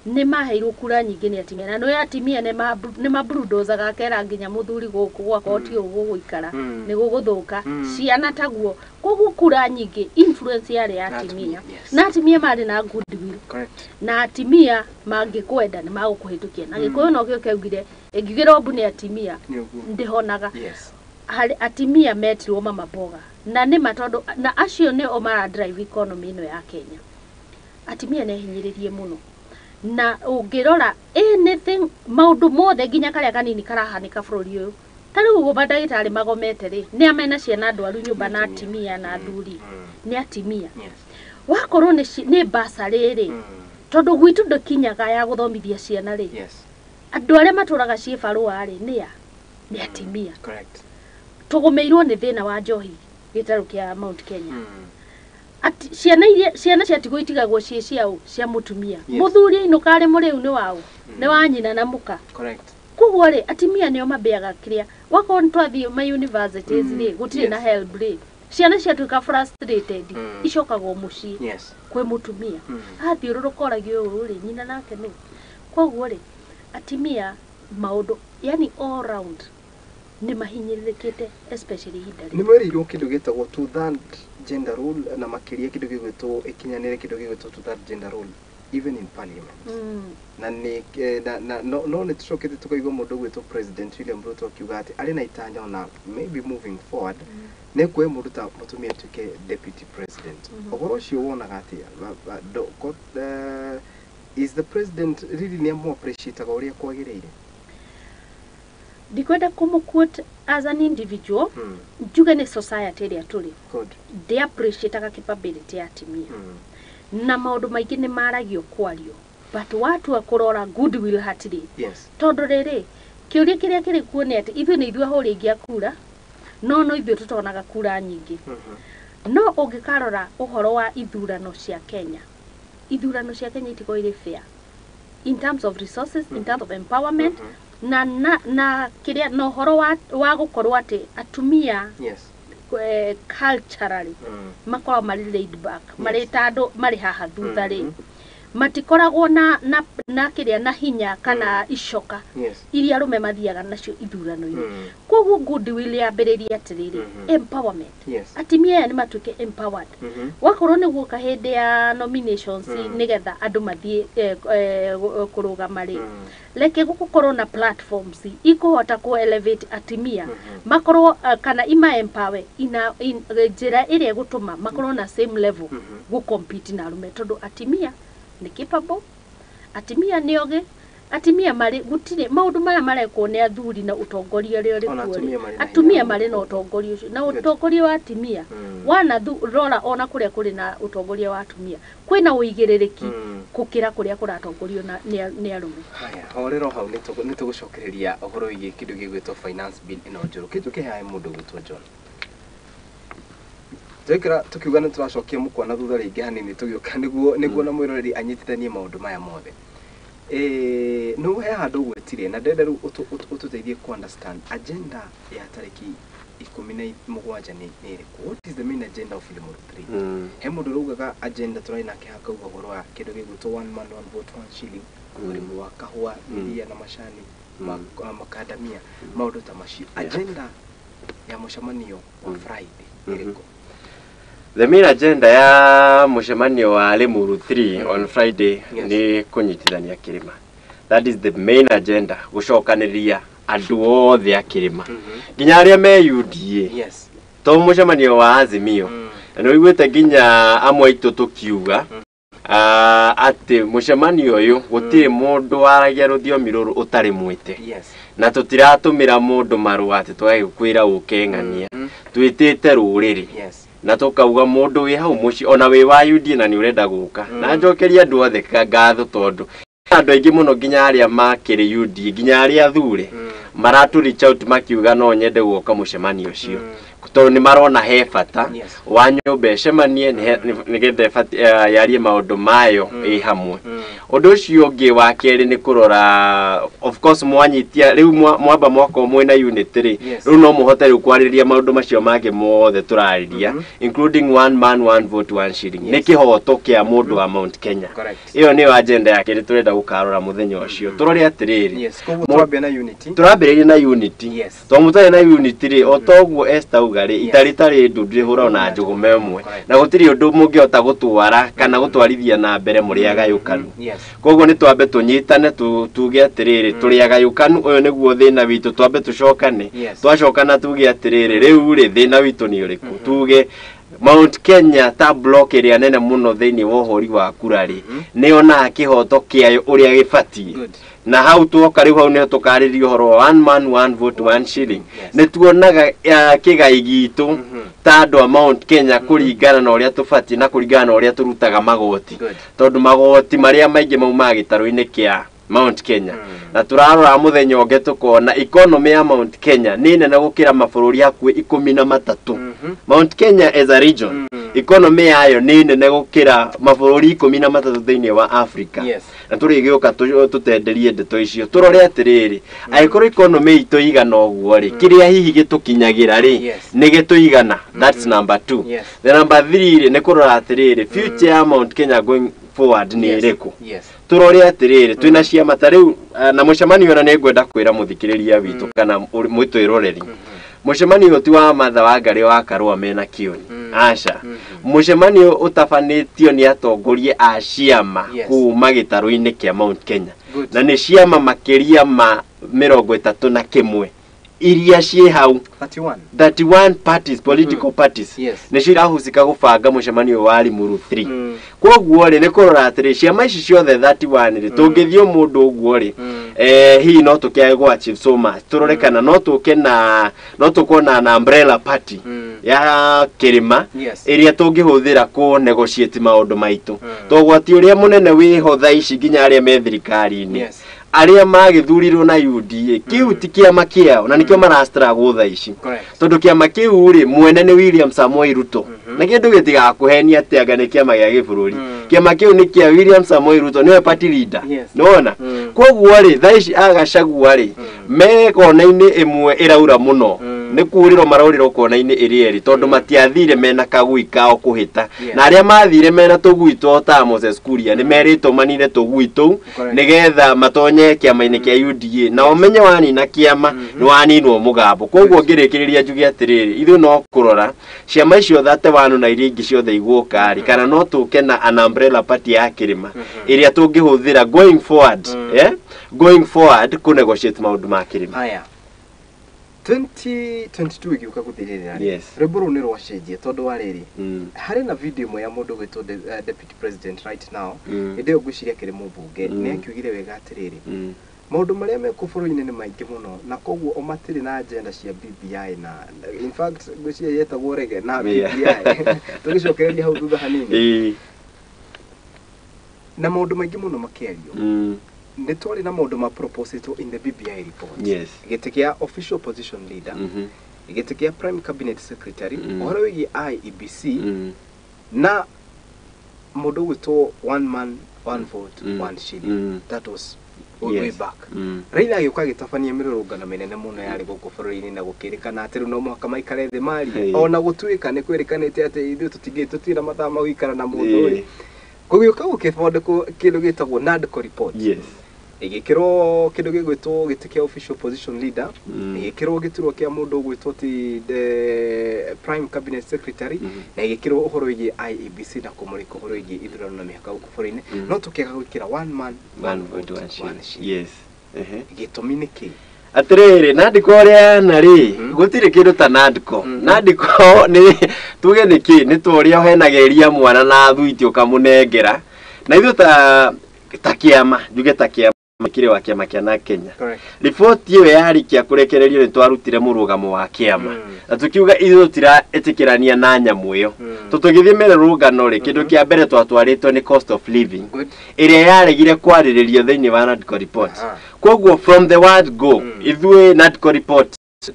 nĩ maheirwo kura nyingĩ nĩ atimia, na nĩ atimia nĩ mabulldozaga akera nginya mũthuri gũkũ gwakwa ti ũguo gũgũikara, nĩ gũgũthũka, ciana taguo. Koguo kura nyingĩ influence yarĩ ya atimia, na atimia marĩ na goodwill, na atimia mangĩkwenda nĩ magũkũhĩtũkia. Na Gĩkũyũ no kĩo kĩaugire ĩngiugĩrwo mbu nĩ atimia ndĩhonaga. Harĩ atimia metirwo mama mboga, na nĩ ma tondũ na acio nĩo mara drive economy ĩno ya Kenya. Atimia nĩ hinyĩrĩrie mũno, na ũngĩrora anything maũndũ mothe nginya karĩa kanini karahanĩka bũrũri ũyũ, ta rĩu ũguo mandagĩtarĩ magomete rĩ, nĩ amena ciana ndwaru nyũmba na atimia na athuri nĩ atimia. Wakorwo nĩ basarĩ rĩ, tondũ gwitũ ndũkinyaga ya gũthomithia ciana rĩ, andũ arĩa matũraga ciĩbarũa rĩ nĩ atimia. Tũgũmĩirwo nĩ thĩna wa njohi gĩtarũ kĩa Mount Kenya. Ati ciana iria ciana ciatigwo itigagwo ciĩ ciao cia mũtumia. Mũthuri ainũka arĩ mũrĩu nĩ waũ? Nĩ wa nyina na mũka. Correct. Koguo rĩ, atumia nĩo mambĩaga kĩrĩa wakorwo nĩ twathiĩ ma universities rĩ, gũtirĩ na help rĩ, ciana ciatuĩka frustrated, icokagwo mũciĩ kwĩ mũtumia. Athiũrũrũka oragio ũũ rĩ, nyina nake nũ? Koguo rĩ, atumia maũndũ yani all round nĩ mahinyĩrĩrĩkĩte, especially ihinda Nĩ rĩrĩ. Mwĩrĩirwo kĩndũ gĩtagwo two third gender rule, na makĩria kĩndũ gĩgwĩtwo ĩkinyanĩre, kĩndũ gĩgwĩtwo two third gender rule even in parliament. Na nĩ na no nĩ tũcokete tũkaigua mũndũ ũgwĩtwo President William Ruto akiuga atĩ arĩ na itanya ona maybe moving forward nĩ kuoya mũndũ ta mũtumia atuĩke deputy president. Ũhoro ũcio wonaga atĩa? Is the president really nĩ amũ appreciate ũrĩa kwagĩrĩire? Ndikwenda kũmũ-quote as an individual, njuge nĩ society ĩrĩa tũrĩ ndĩ appreciate capability ya atumia. Na maũndũ maingĩ nĩ maragio kwario, but watua kũrora goodwill hatirĩ. Tondũ rĩrĩ, kĩũria kĩrĩa kĩrĩ kuo nĩ atĩ ithuĩ nĩ ithuĩ ahũri aingĩ a kura, no ithuĩ tũtonaga kura nyingĩ. No ũngĩkarora ũhoro wa ithurano cia Kenya, ithurano cia Kenya itikoragwo irĩ fair in terms of resources, in terms of empowerment, na kĩrĩa na ũhoro wa gũkorwo atĩ atumia culturally makoragwo marĩ laid back, marĩ ta andũ marĩ haha thutha rĩ, matikoragwo na kĩrĩa na hinya kana icoka iria arũme mathiaga nacio ithurano-inĩ. Koguo goodwill yambĩrĩria atĩrĩrĩ, empowerment. Atumia aya nĩ matuĩke empowered. Wakorwo nĩ guoka hĩndĩ ya nominations, nĩgetha andũ mathiĩ kũrũgama rĩ, reke gũkorwo na platforms ikũhota kũ elevate atumia, makorwo kana ima empower in njĩra ĩrĩa ĩgũtũma makorwo na same level gũ compete na arũme, tondũ atumia nĩ capable, atumia nĩ ogĩ, atumia marĩ gũtirĩ maũndũ maya marekwo nĩ athuri na ũtongoria ũrĩa ũrĩ Ona kuo rĩ. atumia marĩ na Atumia hinya. Marĩ na ũtongoria ũcio, na ũtongoria wa atumia rora ona kũrĩa kũrĩ na ũtongoria wa atumia kwĩna ũigĩrĩrĩki gũkĩra kũrĩa kũratongorio nĩ arũme. Haya, horero hau, nĩ tũgũcokereria ũhoro wĩgiĩ kĩndũ gĩgwĩtwo finance bill ĩno njũrũ kĩndũ kĩhae mũndũ ũgwĩtwo John. Twekĩra tukiuga nĩ tũracokia mũkwa na thutha rĩngĩ hanini, tũgĩũka nĩguo na mwĩroreri anyitithanie maũndũ maya mothe. No he handũ ũgwĩtire na ndĩrenda rĩu ũtũteithie ku understand agenda ya tarĩki 17 nĩ ĩrĩkũ. What is the main agenda of Limuru 3? He mũndũ ũraugaga agenda tũrarĩ nake hakauga ũhoro wa kĩndũ gĩgwĩtwo one man one vote one shilling, ũrĩmi wa kahũa, iria na macani, makandamia, maũndũ ta macio. Agenda ya mũcemanio wa Friday nĩ ĩrĩkũ? The main agenda ya mũcemanio wa Limuru 3 on Friday nĩ kũnyitithania kĩrĩma. That is the main agenda, gũcokanĩrĩria andũ othe a kĩrĩma, nginya arĩa me UDA, to mũcemanio wa Azimio. Na nĩ ũiguĩte nginya amwe aitũ tũkiuga atĩ mũcemanio ũyũ gũtirĩ mũndũ waragia rũthiomi rũrũ ũtarĩ mwĩte, na tũtiratũmĩra mũndũ marũa atĩ twagĩkwĩra ũke ng'ania. Twĩtĩte rũrĩrĩ na tũkauga mũndũ wĩ hau mũciĩ ona wĩ wa UDA na nĩ ũrenda gũka. Na njokerie andũ othe ngatho, tondũ andũ aingĩ mũno, nginya arĩa makĩrĩ UDA, nginya arĩa athure, maratũ reach out makiuga no nyende gũka mũcemanio ũcio, tondũ nĩ marona he bata wa nyũmba ĩcemanie nĩgetha yarie maũndũ mayo ĩ hamwe. Ũndũ ũcio ũngĩ wa kerĩ nĩ kũrora, of course, mwanyitia rĩu mwamba mwakorwo mwĩna unity rĩ, rĩu no mũhote rĩu kwarĩrĩria maũndũ macio mangĩ mothe tũrarĩria, including one man one vote one shilling. Nĩ kĩhoto kĩa mũndũ wa Mount Kenya. Ĩyo nĩyo agenda ya kerĩ tũrenda gũkarora mũthenya ũcio, tũrore atĩrĩrĩ, Koguo twambia na unity. Tũrambĩrĩria na unity. Tondũ mũtarĩ na unity rĩ, o toguo Esther auga rĩ, itarĩ tarĩ ndundu rĩhũragwo na njũgũma ĩmwe. Na gũtirĩ ũndũ mũngĩhota gũtwara kana gũtwarithia na mbere mũrĩ agayũkanu. Koguo nĩ twambe tũnyitane, tuge atĩrĩrĩ, tũrĩ agayũkanu, ũyũ nĩguo thĩna witũ, twambe tũcokane. Twacokana tuge atĩrĩrĩ, rĩu rĩ, thĩna witũ nĩ ũrĩkũ? Tuge Mount Kenya ta block ĩrĩa nene mũno thĩinĩ wa ũhũri wa kura rĩ, nĩ yonaga kĩhoto kĩayo ũrĩa gĩbatiĩ. Na hau tuoka rĩu, hau nĩho tũkarĩria ũhoro wa one man one vote one shilling. Nĩ tuonaga kĩgai gitũ ta andũ a Mount Kenya kũringana na ũrĩa tũbatiĩ na kũringana na ũrĩa tũrutaga magoti, tondũ magoti marĩa maingĩ maumaga gĩtarũ-inĩ kĩa Mount Kenya. Na turarora muthenya ũngĩ tukona economy ya Mount Kenya nĩ nene gũkĩra mabũrũri hakuhĩ 13. Mount Kenya as a region, economy yayo nĩ nene gũkĩra mabũrũri 13 thĩinĩ wa Africa. Yes. Na tũrĩgĩũka tũtenderie ndeto icio tũrore atĩrĩrĩ, angĩkorwo economy itũ igana ũguo rĩ, kĩrĩa hihi gĩtũkinyagĩra rĩ, Yes. nĩ gĩtũigana. That's number 2. Yes. The number 3 rĩ, nĩ kũrora atĩrĩrĩ, future ya Mount Kenya going forward nĩ ĩrĩkũ. Yes. Turore atĩrĩrĩ, twĩna ciama ta rĩu na mũcemanio ona nĩ ngwenda kwĩra mũthikĩrĩria witũ kana mwĩtwĩroreri, mũcemanio ti wa Martha Wangari wa Karua mena Kioni, aca. Mũcemanio ũtabanĩtio nĩ atongoria a ciama Yes. kuma gĩtarũ-inĩ kĩa Mount Kenya. Good. Na nĩ ciama makĩria ma 31 iria ciĩ hau. 31. 31 parties, political parties, Yes. nĩcio irahusika gũbanga mũcemanio wa Limuru 3. Koguo rĩ, nĩ kũrora atĩrĩ, ciama ici ciothe 31 rĩ, tũngĩthiĩ mũndũ ũguo rĩ, hihi no tũkĩage gũ achieve so much. Tũrore kana no tũke na no tũkorwo na umbrella party ya kĩrĩma Yes. ĩrĩa tũngĩhũthĩra kũ negotiate maũndũ maitũ. Togwati ũrĩa mũnene wĩho thaa ici nginya arĩa me thirikari-inĩ, Yes. arĩa magĩthurirwo na UDA, kĩu ti kĩama kĩao na nĩkĩo marastruggle thaa ici. Correct. Tondũ kĩama kĩu rĩ, mwene nĩ William Samoei Ruto, na kĩndũ gĩtigakũhenia atĩ anga nĩ kĩama gĩa gĩbũrũri. Kĩama kĩu nĩ kĩa William Samoei Ruto, nĩwe party leader. Yes. Nĩwona? Koguo rĩ, thaa ici agacagua rĩ, me kona-inĩ ĩmwe ĩraura mũno, nĩ kurĩrwo maraurĩrwo kona-inĩ ĩrĩa ĩrĩ, tondũ matiathire mena kagui kao kũhĩta. Yes. Na arĩa mathire mena tũgui twao ta Moses Kuria nĩ merĩtwo manine tũgui tũu Correct. nĩgetha matonye kĩama-inĩ kĩa UDA, na ũmenye wanina kĩama nĩ waninwo mũgambo. Koguo ngĩrĩkĩrĩria njuge atĩrĩrĩ, ithuĩ no kũrora ciama icio 31 na iria ingĩ ciothe igũka rĩ, kana no tũke na an umbrella party ya kĩrĩma ĩrĩa tũngĩhũthĩra going forward, yeah? Going forward kũ negotiate maũndũ ma kĩrĩma. Aya. 2022 ĩgĩũka gũthirĩrĩra rĩ, Yes. rwĩmbo rũu nĩ rwacenjia tondũ wa rĩrĩ, harĩ na video ĩmwe ya mũndũ ũgwĩtwo deputy president right now, hĩndĩ ĩyo ngwĩciria akĩrĩ mũmbunge, nĩ akiugire wega atĩrĩrĩ, maũndũ marĩa mekwo bũrũri-inĩ nĩ maingĩ mũno, na koguo o matirĩ na agenda cia BBI, na in fact ngwĩciria yetagwo rege na BBI, tũgĩcokereria hau thutha hanini, na maũndũ maingĩ mũno makĩario. Nĩ twarĩ na maũndũ ma proposed in the BBI report, Yes. gĩtĩ kĩa official opposition leader, gĩtĩ kĩa prime cabinet secretary, ũhoro wĩgiĩ IEBC, na mũndũ ũgwĩtwo one man, one vote, one shilling. That was way, way back. Raila agĩũka agĩtabania mĩrũrũngano mĩnene mũno yarĩ gũkũ bũrũri-inĩ, na gũkĩrĩkana atĩ rĩu no mũhaka maikare thĩ marie. Ona gũtuĩka nĩ kwĩrĩkanĩte atĩ ithuĩ tũtingĩ tũtirĩ na mathaa ma gũikara na mũndũ rĩ, gũgĩũka gũkĩthondekwo kĩndũ gĩtagwo NADCO report. Ĩgĩkĩrwo kĩndũ gĩgwĩtwo gĩtĩ kĩa official opposition leader, ĩgĩkĩrwo gĩturwa kĩa mũndũ ũgwĩtwo ti the prime cabinet secretary, na ĩgĩkĩrwo ũhoro wĩgiĩ IEBC na kũmũrĩka ũhoro wĩgiĩ ithurano na mĩhaka gũkũ bũrũri-inĩ. No tũkĩaga gwĩkĩra one man, One vote, one shilling. one shilling. Yes. Ehe. Gĩtũmi nĩ kĩ? Atĩrĩrĩ, NADCO ũrĩa na rĩ, gũtirĩ kĩndũ ta NADCO. NADCO nĩ tuge nĩ kĩ, nĩ ta ũrĩa ũhenagĩria mwana na thuiti ũkamũnengera, na ithuĩ ta kĩama, njuge ta kĩama kĩrĩ wa kĩama kĩa na Kenya, Correct. riboti ĩyo yarĩkia kũrekererio nĩ twarutire mũrũgamo wa kĩama, na tukiuga ithuĩ tũtiraĩtĩkĩrania na nyamũ ĩyo. Tũtũgĩthiĩ mĩrũrũngano rĩ, kĩndũ kĩa mbere twatwarĩtwo nĩ cost of living, Good. ĩrĩa yaregire kwarĩrĩrio thĩinĩ wa NADCO report. Koguo from the word go, ithuĩ NADCO report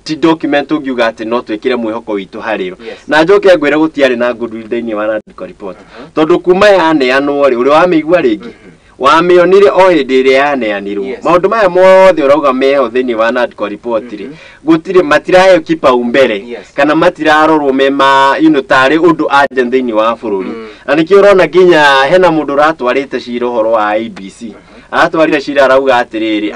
ti document ũngiuga atĩ no twĩkĩre mwĩhoko witũ harĩyo. Yes. Na njoke ngwĩre gũtiarĩ na goodwill thĩinĩ wa NADCO report, tondũ kuma yaneanwo rĩ, ũrĩ wamĩigua rĩngĩ? Wamĩonire o hĩndĩ ĩrĩa yaneanirwo. Yes. Maũndũ maya mothe ũrauga meho thĩinĩ wa NADCO report rĩ, gũtirĩ, matiraheo kipaumbele, Yes. kana matirarorwo me ma tarĩ ũndũ urgent thĩinĩ wa bũrũri. Na nĩkĩo ũrona nginya hena mũndũ ũratwarĩte cira ũhoro wa IEBC, aratwarire cira arauga atĩrĩrĩ,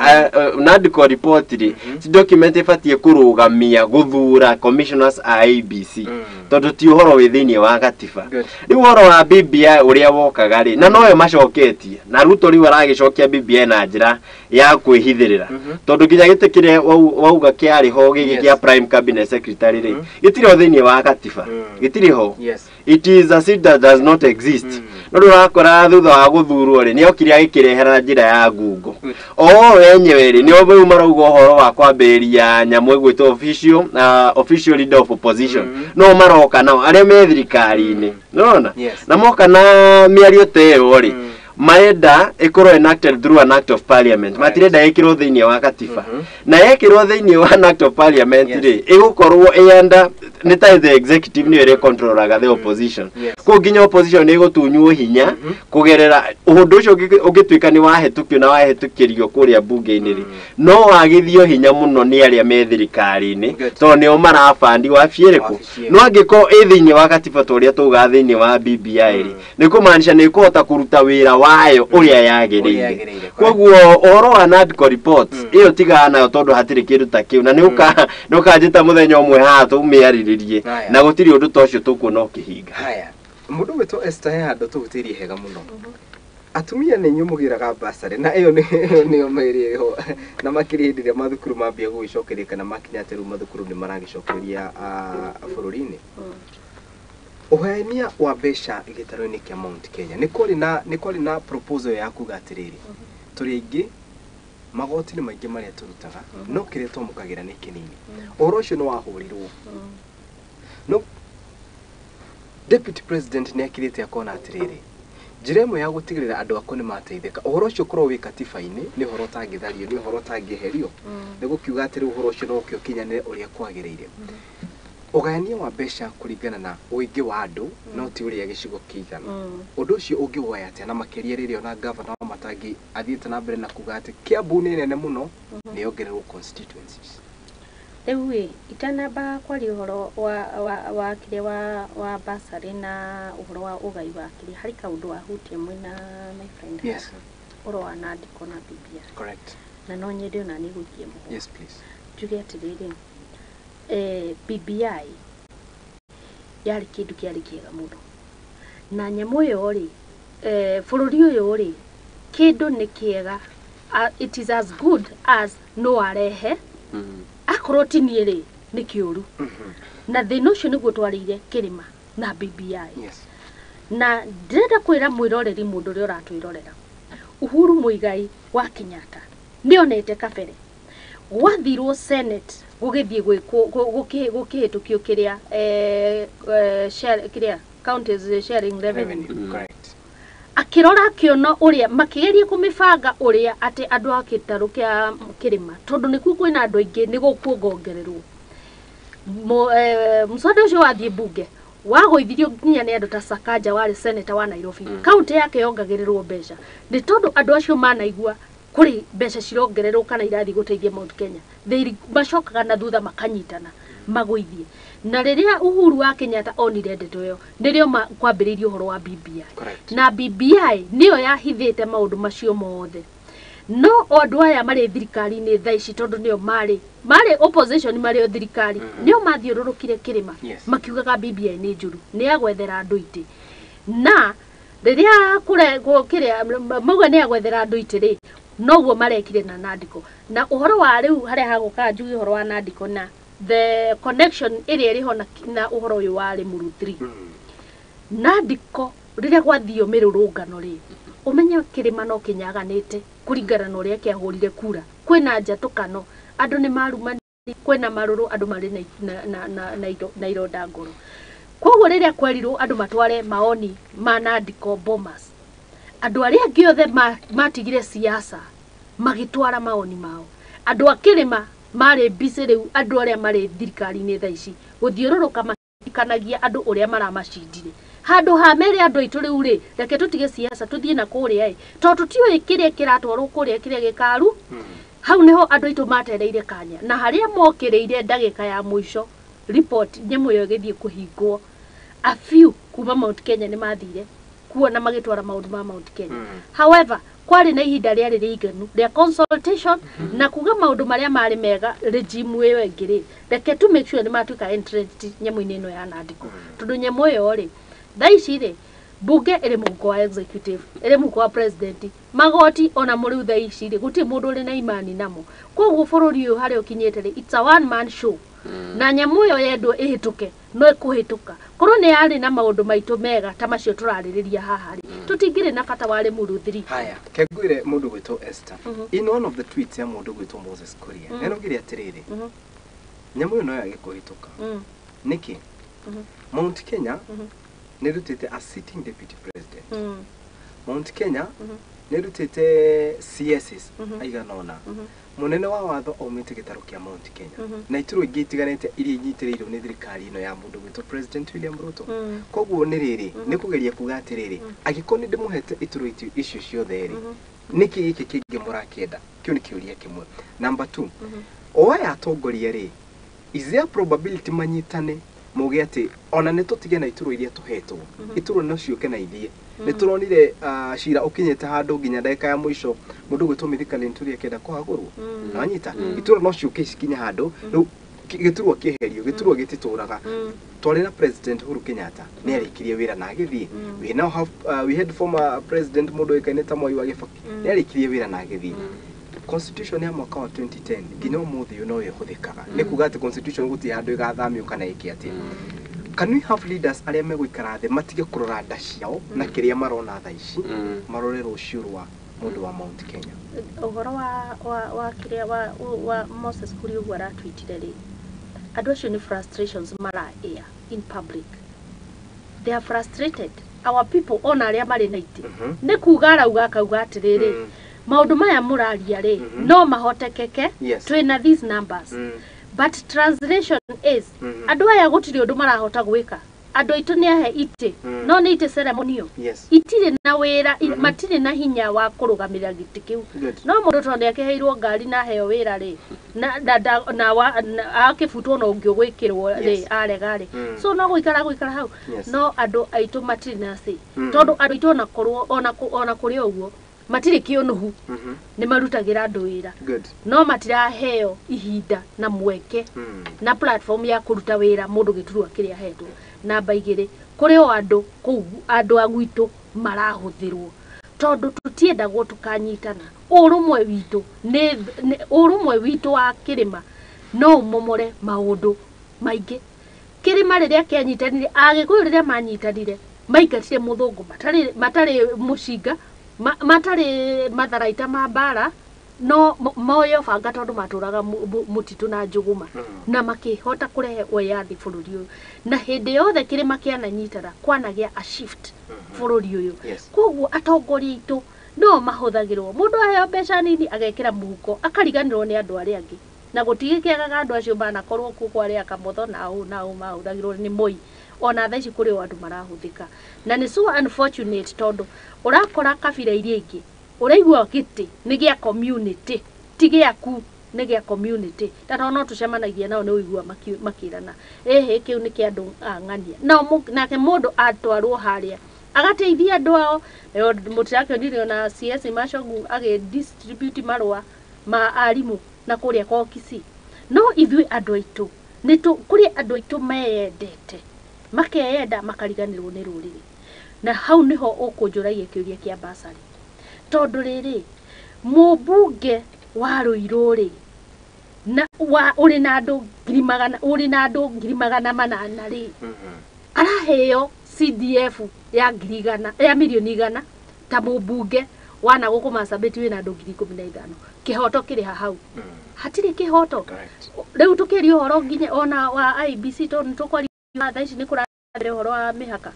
NADCO report rĩ, ti document ĩbatiĩ kũrũgamia gũthura commissioners a IEBC, tondũ ti ũhoro wĩ thĩinĩ wa gatiba. Good. Rĩu ũhoro wa BBI ũrĩa wokaga rĩ, na noyo macoketie na Ruto rĩu aragĩcokia BBI na njĩra ya kwĩhithĩrĩra, tondũ nginya gĩtĩ kĩrĩa wauga kĩarĩ ho gĩkĩ Yes. kĩa prime cabinet secretary rĩ, gĩtirĩ ho thĩinĩ wa gatiba. Gĩtirĩ ho. Yes. It is a seat that does not exist. No ndũrakora thutha wa gũthurwo rĩ, nĩ okire agĩkĩrehera na njĩra ya ngungo. Good. O enyewe rĩ, nĩo rĩu marauga ũhoro wa kwambĩrĩria nyamũ ĩgwĩtwo official leader of opposition. No maroka nao arĩa me thirikari-inĩ, nĩwona? Yes. Na moka na mĩario ta ĩyo rĩ, Marenda ĩkorwo enacted through an act of parliament. Matirenda ĩkĩrwo thĩinĩ wa katiba. Na yekĩrwo thĩinĩ wa an act of parliament rĩ, ĩgũkorwo ĩyenda nĩ ta the executive nĩyo ĩrĩ controlaga the opposition. Koguo nginya opposition nĩ ĩgũtunywo hinya kũgerera ũndũ ũcio ũngĩtuĩka nĩ wahĩtũkio na wahĩtũkĩrio kũrĩa bunge-inĩ rĩ, no wagithio hinya mũno nĩ arĩa me thirikari-inĩ tondũ nĩo marabandi wabici ĩrĩkũ. No angĩkorwo ĩ thĩinĩ wa katiba ta ũrĩa tugaga thĩinĩ wa BBI rĩ, nĩ kũmaanisha nĩ ĩkũhota kũruta wĩra wayo ũrĩa yagĩrĩire. Koguo ũhoro wa NADCO report ĩyo tigaga nayo tondũ hatirĩ kĩndũ ta kĩu, na nĩ ũkanjĩta mũthenya ũmwe haha tũmĩarĩrĩrie, na gũtirĩ ũndũ ta ũcio tũkuona ũkĩhinga. Haya, mũndũ ũgwĩtwo Esther he handũ tũhutĩirie hega mũno. Atumia nĩ inyuĩ mũgĩraga basarĩ, na ĩyo nĩyo ĩrĩa ĩho, na makĩria hĩndĩ ĩrĩa mathukuru mambia gũgĩcokeria kana makinya atĩ rĩu mathukuru nĩ maragĩcokereria bũrũri-inĩ. Ũhenia wa mbeca gĩtarũ-inĩ kĩa Mount Kenya nĩ kwarĩ na proposal ya kuga atĩrĩrĩ, tũrĩ aingĩ, magoti nĩ maingĩ marĩa tũrutaga, no kĩrĩa twamũkagĩra nĩ kĩnini. Ũhoro ũcio nĩ wahũrirwo. No Deputy President nĩ akirĩte akona atĩrĩrĩ, njĩra ĩmwe ya gũtigĩrĩra andũ akwa nĩ mateithĩka, ũhoro ũcio ũkorwo wĩ katiba-inĩ, nĩ ũhoro ũtangĩthario, nĩ ũhoro ũtangĩeherio, nĩ gũkiuga atĩ rĩu ũhoro ũcio no ũke ũkinyanĩre ũrĩa kwagĩrĩire. Ũgayania wa mbeca kũringana na ũingĩ wa andũ, no ti ũrĩa gĩcigo kĩigana. Ũndũ ũcio ũngĩwoya atĩa, na makĩria rĩrĩa ona gavana wa Matangi athiĩte na mbere na kuga atĩ Kiambu nĩ nene mũno, nĩ yongererwo constituencies. Rĩu ĩ, itanamba kwaria ũhoro wa kĩrĩa wa basarĩ na ũhoro wa ũgai wa kĩrĩa, harĩ kaũndũ wahutia mwĩna my friend. Yes. Ũhoro wa NADCO na BBI. Correct. Na no nyende ona niĩ gũikia mũhũra. Yes, please. Njuge atĩrĩrĩ, BBI yarĩ kĩndũ kĩarĩ kĩega mũno. Na nyamũ ĩyo rĩ, bũrũri ũyũ rĩ, kĩndũ nĩ kĩega, it is as good as no arehe, akorwo ti niĩ rĩ, nĩ kĩũru. Na thĩna ũcio nĩguo twarĩire kĩrĩma na BBI. Yes. Na ndĩrenda kwĩra mwĩroreri mũndũ ũrĩa ũratwĩrorera, Uhuru Muigai wa Kenyatta nĩonete kabere gwathirwo Senate gũgĩthiĩ gũkĩhĩtũkio kĩrĩa kĩrĩa counties sharing revenue. Correct. Akĩrora akĩona ũrĩa makĩgeria kũmĩbanga ũrĩa atĩ andũ a gĩtarũ kĩa kĩrĩma tondũ nĩkuo kwĩna andũ aingĩ nĩ gũkuongongererwo. Mũswada ũcio wathiĩ bunge wagũithirio nginya nĩ andũ ta Sakaja warĩ senator wa Nairobi. Kaunti yake yongagĩrĩrwo mbeca nĩ tondũ andũ acio manaigua kũrĩ mbeca cirongererwo kana irathiĩ gũteithia Mount Kenya, macokaga na thutha makanyitana magũithie. Na rĩrĩa Uhuru wa Kenyatta onire ndeto ĩyo nĩrĩo kwambĩrĩirie ũhoro wa BBI. Na BBI nĩyo yahithĩte maũndũ macio mothe. No andũ aya marĩ thirikari-inĩ thaa ici tondũ nĩo marĩ opposition marĩ o thirikari, nĩo mathiũrũrũkire kĩrĩma makiugaga BBI nĩ njũru, nĩ ya gwethera andũ itĩ. Na rĩrĩa kĩrĩa mauga nĩ ya gwethera andũ itĩ rĩ, noguo marekire na NADCO. Na ũhoro wa rĩu harĩa hagũka njuge ũhoro wa NADCO na the connection ĩrĩa ĩrĩ ho na ũhoro ũyũ wa Limuru 3. NADCO rĩrĩa gwathio mĩrũrũngano rĩ, ũmenye kĩrĩma no kĩnyaganĩte kũringana na ũrĩa kĩahũrire kura. Kwĩna njatũkano, andũ nĩ marumani, kwĩna marũrũ, andũ marĩ na ironda ngoro. Koguo rĩrĩa kwerirwo andũ matware maoni ma NADCO Bomas, andũ arĩa angĩ othe matigire siasa magĩtwara maoni mao. Andũ a kĩrĩma marĩ busy rĩu, andũ arĩa marĩ thirikari-inĩ thaa ici gũthiũrũrũka makanagia andũ ũrĩa maramacindire. Handũ ha mere andũ aitũ rĩu rĩ, reke tũtige siasa tũthiĩ na kũrĩa ĩ, tondũ tũtiũĩ kĩrĩa kĩratwarwo kũrĩa kĩrĩa gĩkaru. Hau nĩho andũ aitũ matereire kanya, na harĩa mokĩrĩire ndagĩka ya mũico report nyamũ ĩyo ĩgĩthiĩ kũhingwo, a few kuma Mount Kenya nĩ mathire kuona magĩtwara maũndũ ma Mount Kenya. However, kwarĩ na ihinda rĩarĩ rĩiganu rĩa consultation na kuga maũndũ marĩa marĩ mega regime ĩyo ĩngĩ rĩ, reke tu make sure nĩ matuĩka entrenched nyamũ-inĩ ĩno ya NADCO. Tondũ nyamũ ĩyo rĩ, thaa ici rĩ, bunge ĩrĩ mũhuko wa executive, ĩrĩ mũhuko wa president, magoti ona rĩu thaa ici rĩ, gũtirĩ mũndũ ũrĩ na imani namo. Koguo bũrũri ũyũ harĩa ũkinyĩte rĩ, it's a one man show. Na nyamũ ĩyo yendwo ĩhĩtũke no ĩkũhĩtũka. Korwo nĩ yarĩ na maũndũ maitũ mega ta macio tũrarĩrĩria haha rĩ, tũtingĩrĩ na bata wa Limuru 3. Haya, kengwire mũndũ gwĩtwo Esther. In one of the tweets ya mũndũ gwĩtwo Moses Kuria, nĩaraugire atĩrĩrĩ, nyamũ ĩyo no yage kũhĩtũka. Nĩkĩ? Mount Kenya nĩ ĩrutĩte a sitting deputy president. Mount Kenya nĩ ĩrutĩte CSs aigana ũna. Mũnene wa watho aumĩte gĩtarũ kĩa Mount Kenya na iturwa ingĩ itiganĩte iria inyitĩrĩirwo nĩ thirikari ĩno ya mũndũ gwĩtwo President William Ruto. Koguo nĩ rĩrĩ, nĩ kũgeria kuga atĩrĩrĩ, angĩkorwo nĩ ndĩmũhete iturwa icio ciothe rĩ, nĩkĩ gĩkĩ kĩngĩ mũrakĩenda? Kĩu nĩ kĩũria kĩmwe. Number 2, o aya atongoria rĩ, is there probability manyitane muge atĩ ona nĩ tũtige na iturwa iria tũhetwo, iturwa no ciũke na ithiĩ? Nĩ tũronire cira ũkinyĩte handũ nginya ndagĩka ya mũico mũndũ gwĩtwo Mithika Linturi akĩenda kũhagũrwo. Nĩwanyita? Iturwa no ciũke cikinye handũ rĩu gĩturwa kĩeherio, gĩturwa gĩtitũraga. Twarĩ na President Uhuru Kenyatta nĩ arĩkirie wĩra na agĩthiĩ. We now have we had former president mũndũ ũĩkaine ta Mwai wa Kibaki, nĩ arĩkirie wĩra na agĩthiĩ. Constitution ya mwaka wa 2010 nginya ũmũthĩ ũyũ no ĩhũthĩkaga. Nĩ kuga atĩ constitution gũtirĩ handũ ĩgathamio kana ĩke atĩa. Can we have leaders arĩa megũikara thĩ matige kũrora nda ciao na kĩrĩa marona thaa ici, marore rũciũ rwa mũndũ wa Mount Kenya? Ũhoro wa kĩrĩa wa Moses Kuria ũguo aratwitire rĩ, andũ acio nĩ frustrations mara air in public. They are frustrated. Our people ona arĩa marĩ na itĩ nĩ kuga arauga akauga atĩrĩrĩ, maũndũ maya mũraria rĩ, no mahotekeke, twĩna these numbers. But translation is, andũ aya gũtirĩ ũndũ marahota gwĩka. Andũ aitũ nĩ ahe itĩ, no nĩ itĩ ceremonial. Itirĩ na wĩra, matirĩ na hinya wa kũrũgamĩrĩra gĩtĩ kĩu. No mũndũ tondũ nĩakĩheirwo ngari na aheo wĩra rĩ, na akĩbutwo na ũngĩ ũgwĩkĩrwo rĩ, arega rĩ. So no gũikara hau. No andũ aitũ matirĩ na say. Tondũ andũ aitũ ona korwo, ona kũrĩ ũguo, matirĩ kĩũnũhu. Nĩ marutagĩra andũ wĩra. No matiraheo ihinda na mweke na platform ya kũruta wĩra mũndũ gĩturwa kĩrĩa ahetwo. Namba igĩrĩ, kũrĩ o andũ kũu, andũ a gwitũ marahũthĩrwo tondũ tũtiendagwo tũkanyitana. Ũrũmwe witũ nĩ ũrũmwe witũ wa kĩrĩma no ũmomore maũndũ maingĩ. Kĩrĩma rĩrĩa kĩanyitanire, Agĩkũyũ rĩrĩa manyitanire, maingatire mũthũngũ matarĩ mũcinga, matarĩ matharaita ma mbara, no moyo banga tondũ matũraga mũtitũ na njũgũma, na makĩhota kũrehe wĩyathi bũrũri ũyũ. Na hĩndĩ yothe kĩrĩma kĩananyitana kwanagĩa a shift bũrũri ũyũ. Koguo atongoria aitũ no mahũthagĩrwo, mũndũ aheo mbeca nini agekĩra mũhuko akariganĩrwo nĩ andũ arĩa angĩ, na gũtigĩkĩagaga andũ acio manakorwo kuo kwa arĩa Kamotho na ũũ na ũũ mahũthagĩrwo nĩ Moi. Ona thaa ici kũrĩ o andũ marahũthĩka, na nĩ so unfortunate tondũ ũrakora kabira iria ingĩ ũraigua gĩtĩ nĩ gĩa community, ti gĩaku, nĩ gĩa community. Ta tondũ no tũcemanagia nao nĩ ũigua makĩrana, ĩhĩ kĩu nĩ kĩa andũ a ng'ania. Nao nake mũndũ atwarwo harĩa agateithia andũ ao. Mũtirakĩonire ona CS Machogu agĩ-distribute marũa ma arimũ na kũrĩa kwa Kisii. No ithuĩ andũ aitũ nĩ kũrĩ andũ aitũ meyendete, makeyenda makariganĩrwo nĩ rũrĩrĩ. Na hau nĩho ũkũnjũragia kĩũria kĩa basarĩ, tondũ rĩrĩ mũmbunge wa Ruiru rĩ, na ũrĩ na andũ ngiri magana, ũrĩ na andũ 800,000 rĩ, araheo CDF ya 100,000, ya 1,000,000 ta mũmbunge wa na gũkũ Marsabit wĩna andũ 15,000. Kĩhoto kĩrĩ ha hau? Hatirĩ kĩhoto. Rĩu tũkĩaria ũhoro nginya ona wa IEBC tondũ nĩtũkwaria thaa ici nĩ kũrathire ũhoro wa mĩhaka.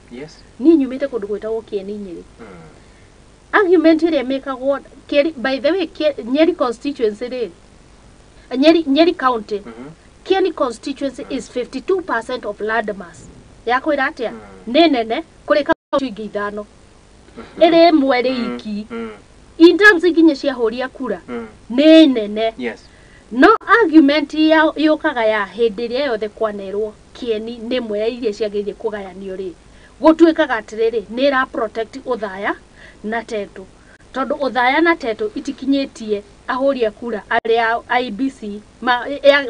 Niĩ nyumĩte kũndũ gwĩtagwo Kĩeni Nyĩrĩ. Argument ĩrĩa mĩkagwo by the way, Nyeri constituency rĩ, Nyeri county, Kieni constituency is 52% of land mass. Ya kwĩra atĩa? Nĩ nene kũrĩ kaunti ingĩ 5. Ĩrĩ ĩmwe rĩ iki. In terms nginya cia hũri a kura, nĩ nene. No argument ya yũkaga ya hĩndĩ ĩrĩa yothe kwanerwo Kieni nĩ ĩmwe ya iria ciagĩrĩire kũgayanio rĩ, gũtuĩkaga atĩrĩrĩ nĩ ĩra protect Othaya na Tetu, tondũ Othaya na Tetu itikinyĩtie ahũri a kura arĩa IEBC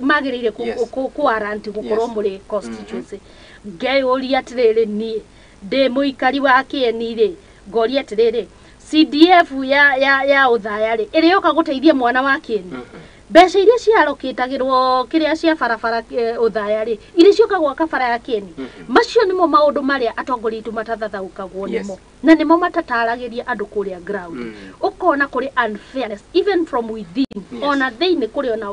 magĩrĩire kũ-warrant gũkorwo mũrĩ constituency. Ngeyũria atĩrĩrĩ, niĩ ndĩ mũikari wa Kieni rĩ, ngoria atĩrĩrĩ, CDF ya Othaya rĩ, ĩrĩoka gũteithia mwana wa Kieni? Mbeca iria ciarokĩtagĩrwo kĩrĩa cia barabara Othaya rĩ, iria cioka gwaka bara ya Kieni? Macio nĩmo maũndũ marĩa atongoria aitũ matathathaũkagwo nĩmo, na nĩmo matataragĩria andũ kũrĩa ground. Ũkona kũrĩ unfairness even from within, ona thĩinĩ kũrĩ ona